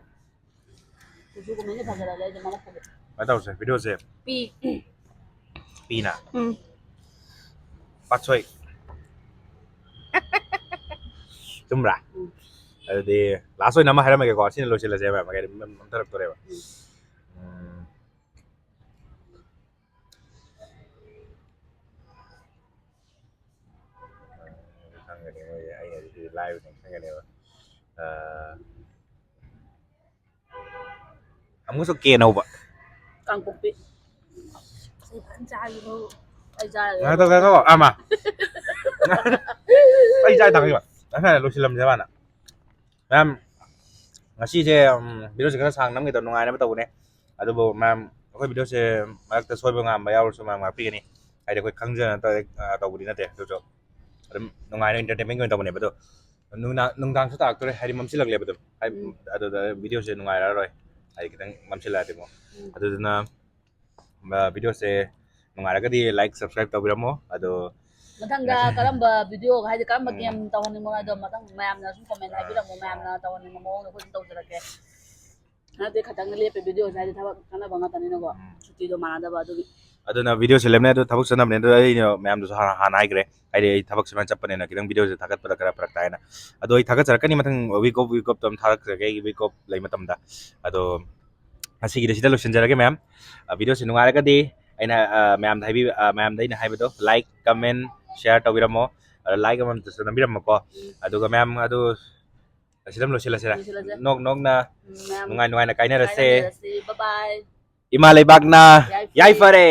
ꯀꯨꯆꯨ ꯀꯨꯃꯦꯟꯁꯦ ꯐꯖꯔꯛꯑꯦ, ꯑꯩꯁꯦ ꯃꯝꯃꯛꯄꯒꯤ꯫ ꯀꯃꯥꯏꯅ ꯇꯧꯁꯦ? ꯚꯤꯗꯤꯑꯣꯁꯦ ꯄꯤ꯫ ꯄꯤꯅ? ꯎꯝ꯫ ꯄꯥꯠꯁꯣꯏ꯫ ꯆꯨꯝꯕ꯭ꯔꯥ? ꯎꯝ꯫ ꯑꯗꯨꯗꯤ ꯂꯥꯁ ꯑꯣꯏꯅ ꯑꯃ ꯍꯥꯏꯔꯝꯃꯒꯦꯀꯣ, ꯁꯤꯅ ꯂꯣꯏꯁꯤꯜꯂꯁꯦꯕ, ꯃꯥꯏꯀꯩꯗ ꯃꯝ-, ꯃꯝꯊꯔꯛꯇꯣꯔꯦꯕ꯫ ꯎꯝ꯫ ꯎꯝ꯫ ꯈꯪꯒꯅꯤ ꯃꯣꯏꯁꯦ, ꯑꯩꯅꯗꯤ ꯁꯤꯗꯤ ꯂꯥꯏꯕꯅꯦ ꯈꯪꯒꯅꯦꯕ꯫ ꯑꯥ, ꯑꯃꯨꯛꯁꯨ ꯀꯦ ꯅꯧꯕ꯫ ꯀꯥꯡꯄꯣꯛꯄꯤ꯫ ꯑꯩ ꯐꯖꯅ ꯆꯥꯒꯦ, ꯃꯔꯨꯞ꯫ ꯑꯩ ꯆꯥꯔꯒꯦ꯫ ꯉꯥꯏꯈꯣ, ꯉꯥꯏꯈꯣ, ꯑꯃ꯫ ꯑꯩ ꯆꯥ ꯊꯥꯡꯉꯤꯕ꯫ ꯉꯁꯥꯏ ꯂꯣꯏꯁꯤꯜꯂꯝꯁꯦ ꯃꯥꯅ꯫ ꯃꯌꯥꯝ, ꯉꯁꯤꯁꯦ, ꯎꯝ, ꯚꯤꯗꯤꯑꯣꯁꯦ ꯈꯔ ꯁꯥꯡ ꯅꯝꯒꯦ ꯇꯧꯕ, ꯅꯨꯡꯉꯥꯏꯅꯕ ꯇꯧꯕꯅꯦ꯫ ꯑꯗꯨꯕꯨ ꯃꯌꯥꯝ, ꯑꯩꯈꯣꯏ ꯚꯤꯗꯤꯑꯣꯁꯦ ꯃꯔꯛꯇ ꯁꯣꯏꯕ ꯉꯥꯝꯕ ꯌꯥꯎꯔꯁꯨ ꯃꯌꯥꯝ ꯉꯥꯛꯄꯤꯒꯅꯤ꯫ ꯍꯥꯏꯗꯤ ꯑꯩꯈꯣꯏ ꯈꯪꯖꯅ ꯇꯧ-, ꯑ, ꯇꯧꯕꯗꯤ ꯅꯠꯇꯦ꯫ ꯑꯗꯨꯁꯨ ꯑꯗꯨꯝ ꯅꯨꯡꯉꯥꯏꯅ entertainment ꯑꯣꯏꯅ ꯇꯧꯕꯅꯦꯕ꯫ ꯑꯗꯣ ꯅꯨꯡꯗꯥꯡ, ꯅꯨꯡꯗꯥꯡꯁꯨ ꯇꯥꯔꯛꯇꯣꯔꯦ, ꯍꯥꯏꯗꯤ ꯃꯝꯁꯤꯜꯂꯛꯂꯦꯕ ꯑꯗꯨꯝ꯫ ꯍꯥꯏꯗꯤ ꯎꯝ꯫ ꯑꯗꯨꯗ ꯚꯤꯗꯤꯑꯣꯁꯦ ꯅꯨꯡꯉꯥꯏꯔꯛꯑꯔꯣꯏ, ꯍꯥꯏꯗꯤ ꯈꯤꯇꯪ ꯃꯝꯁꯤꯜꯂꯛꯑꯗꯤꯀꯣ꯫ ꯎꯝ꯫ ꯑꯗꯨꯗꯨꯅ, ꯑ, ꯚꯤꯗꯤꯑꯣꯁꯦ ꯅꯨꯡꯉꯥꯏꯔꯒꯗꯤ like, subscribe ꯇꯧꯕꯤꯔꯝꯃꯣ꯫ ꯑꯗꯣ ꯃꯊꯪꯗ ꯀꯔꯝꯕ ꯚꯤꯗꯤꯑꯣ, ꯍꯥꯏꯗꯤ ꯀꯔꯝꯕ ꯎꯝ꯫ ꯒꯦꯝ ꯇꯧꯍꯟꯅꯤꯡꯕꯅꯣ, ꯑꯗꯣ ꯃꯊꯪ ꯃꯌꯥꯝꯅ ꯁꯨꯝ comment ꯑꯥ꯫ ꯍꯥꯏꯕꯤꯔꯝꯃꯣ, ꯃꯌꯥꯝꯅ ꯇꯧꯍꯟꯅꯤꯡꯕ ꯃꯑꯣꯡꯗ ꯑꯩꯈꯣꯏꯁꯨ ꯇꯧꯖꯔꯛꯀꯦ꯫ ꯍꯟꯗꯛꯇꯤ ꯈꯇꯪ ꯂꯦꯞꯄꯦ, ꯚꯤꯗꯤꯑꯣꯁꯦ ꯍꯥꯏꯗꯤ ꯊꯕꯛ ꯆꯠꯅꯕ ꯉꯥꯛꯇꯅꯤꯅꯀꯣ, ꯎꯝ꯫ ꯁꯨꯇꯤꯗꯣ ꯃꯥꯟꯅꯗꯕ ꯑꯗꯨꯒꯤ꯫ ꯑꯗꯨꯅ ꯚꯤꯗꯤꯑꯣꯁꯦ ꯂꯦꯞꯅꯩ, ꯑꯗꯣ ꯊꯕꯛ ꯆꯠꯅꯕꯅꯦ, ꯑꯗꯣ ꯑꯩꯅ ꯃꯌꯥꯝꯗꯁꯨ ꯍꯥꯟꯅ, ꯍꯥꯟꯅ ꯍꯥꯏꯈ꯭ꯔꯦ, ꯍꯥꯏꯗꯤ ꯑꯩ ꯊꯕꯛ ꯁꯨꯃꯥꯏꯅ ꯆꯠꯄꯅꯤꯅ ꯈꯤꯇꯪ ꯚꯤꯗꯤꯑꯣꯁꯦ ꯊꯥꯒꯠꯄꯗ ꯈꯔ ꯐꯔꯛ ꯇꯥꯏꯅ꯫ ꯑꯗꯣ ꯑꯩ ꯊꯥꯒꯠꯆꯔꯛꯀꯅꯤ, ꯃꯊꯪ week off, week off ꯇ ꯑꯗꯨꯝ ꯊꯥꯒꯠꯆꯔꯛꯀꯦ, ꯑꯩꯒꯤ week off ꯂꯩ ꯃꯇꯝꯗ꯫ ꯑꯗꯣ ꯉꯁꯤꯒꯤꯗꯤ ꯁꯤꯗ ꯂꯣꯏꯁꯤꯟꯖꯔꯒꯦ ꯃꯌꯥꯝ꯫ ꯑ, ꯚꯤꯗꯤꯑꯣꯁꯦ ꯅꯨꯡꯉꯥꯏꯔꯒꯗꯤ ꯑꯩꯅ, ꯑ, ꯃꯌꯥꯝꯗ ꯍꯥꯏꯕꯤ-, ꯑ, ꯃꯌꯥꯝꯗ ꯑꯩꯅ ꯍꯥꯏꯕꯗꯣ like, comment, share ꯇꯧꯕꯤꯔꯝꯃꯣ꯫ ꯑꯗꯣ like ꯑꯃꯃꯝꯇꯁꯨ ꯅꯝꯕꯤꯔꯝꯃꯣꯀꯣ꯫ ꯎꯝ꯫ ꯑꯗꯨꯒ ꯃꯌꯥꯝ ꯑꯗꯨ ꯑꯁꯤꯗ ꯑꯗꯨꯝ ꯂꯣꯏꯁꯤꯜꯂꯁꯤꯔ? ꯂꯣꯏꯁꯤꯜꯂꯁꯦ꯫ ꯅꯣꯛ ꯅꯣꯛꯅ ꯎꯝ, ꯃꯌꯥꯝ ꯅꯨꯡꯉꯥꯏ ꯅꯨꯡꯉꯥꯏꯅ ꯀꯥꯏꯅꯔꯁꯦ꯫ ꯀꯥꯏꯅꯔꯁꯤ꯫ Bye bye꯫ ꯏꯃꯥ ꯂꯩꯕꯥꯛꯅ ꯌꯥꯏꯐꯔꯦ꯫ ꯌꯥꯏꯐꯔꯦ꯫